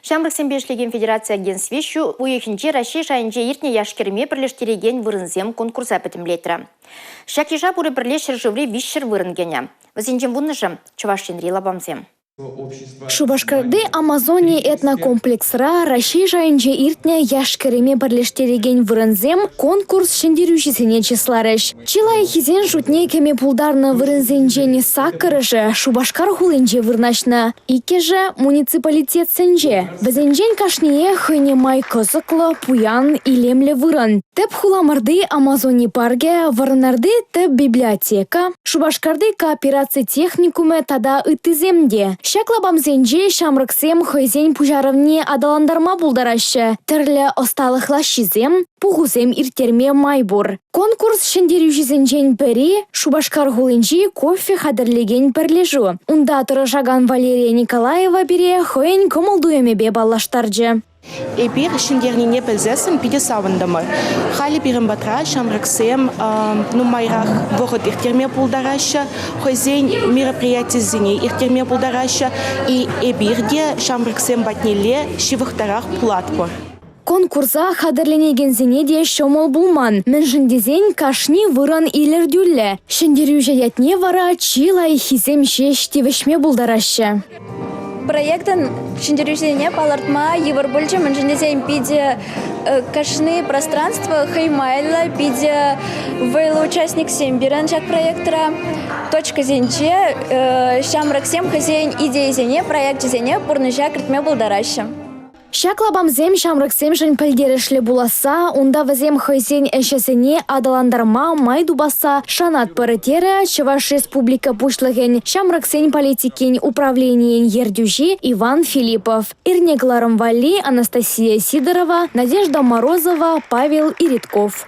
Ҫамрӑксемпе ӗҫлекен федераци агентстви ҫу уйӑхӗнче Раҫҫей шайӗнче иртнӗ яш-кӗрӗме пӗрлештерекен вырӑнсем конкурса пӗтӗмлетрӗ. Ҫак йыша пурӗ пӗрле ҫӗршыври 300 вырӑн кӗнӗ. Вӗсенчен вуннӑшӗ – Чӑваш Енри лапамсем. Шупашкарти «Амазони» этнокомплексра Раҫҫей шайӗнче иртнӗ яш-кӗрӗме пӗрлештерекен вырӑнсем конкурс ҫӗнтерӳҫисене чысларӗҫ. Чи лайӑххисен шутне кӗме пултарнӑ вырӑнсенчен саккӑрӑшӗ Шупашкар хулинче вырнаҫнӑ, иккӗшӗ – муниципалитетсенче. Вӗсенчен кашниех хӑйне май кӑсӑклӑ, пуян, илемлӗ вырӑн. Тӗп хуламӑрти Амазони паркӗ, Вӑрнарти тӗп библиотека, Шупашкарти коопераци техникумӗ тата ыттисем те. Ҫак лапамсенче ҫамрӑксем хӑйсен пуҫарӑвне аталантарма пултараҫҫӗ, тӗрлӗ ӑсталӑх лаҫҫисем, пухусем ирттерме май пур. Конкурс ҫӗнтерӳҫисенчен пӗри – Шупашкар хулинчи кофе хатӗрлекен пӗрлешӳ. Унта тӑрӑшакан Валерия Николаева пире хӑйӗн кӑмӑл-туйӑмӗпе паллаштарчӗ. Эпир ҫӗнтернине пӗлсессӗн питӗ савӑнтӑмӑр. Халӗ пирӗн патра ҫамрӑксем нумайрах вӑхӑт ирттерме пултараҫҫӗ, хӑйсен мероприятийӗсене ирттерме пултараҫҫӗ. Эпир те ҫамрӑксем патнелле ҫывӑхтарах пулатпӑр. Конкурса хатӗрленекенсене те ҫӑмӑл пулман, мӗншӗн тесен кашни вырӑн илӗртӳллӗ. Ҫӗнтерӳҫӗ ятне вара чи лайӑххисем ҫеҫ тивӗҫме пултараҫҫӗ. Проектӑн ҫӗнтерӳҫисене палӑртма йывӑр пулчӗ, мӗншӗн тесен питӗ кашни пространство хӑй майлӑ, питӗ вӑйлӑ участниксем пирӗн ҫак проектра. Точкӑсенче ҫамрӑксем хӑйсен идейисене, проекчӗсене пурнӑҫа кӗртме пултараҫҫӗ. Ҫак лапамсем ҫамрӑксемшӗн пӗлтерӗшлӗ пуласса, унта вӗсем хӑйсен ӗҫӗсене аталантарма май тупасса шанатпӑр, терӗ Чӑваш Республика Пуҫлӑхӗн ҫамрӑксен политикин управленийӗн ертӳҫи Иван Филиппов. Эрне кӑларӑм валли Анастасия Сидорова, Надежда Морозова, Павел Иритков.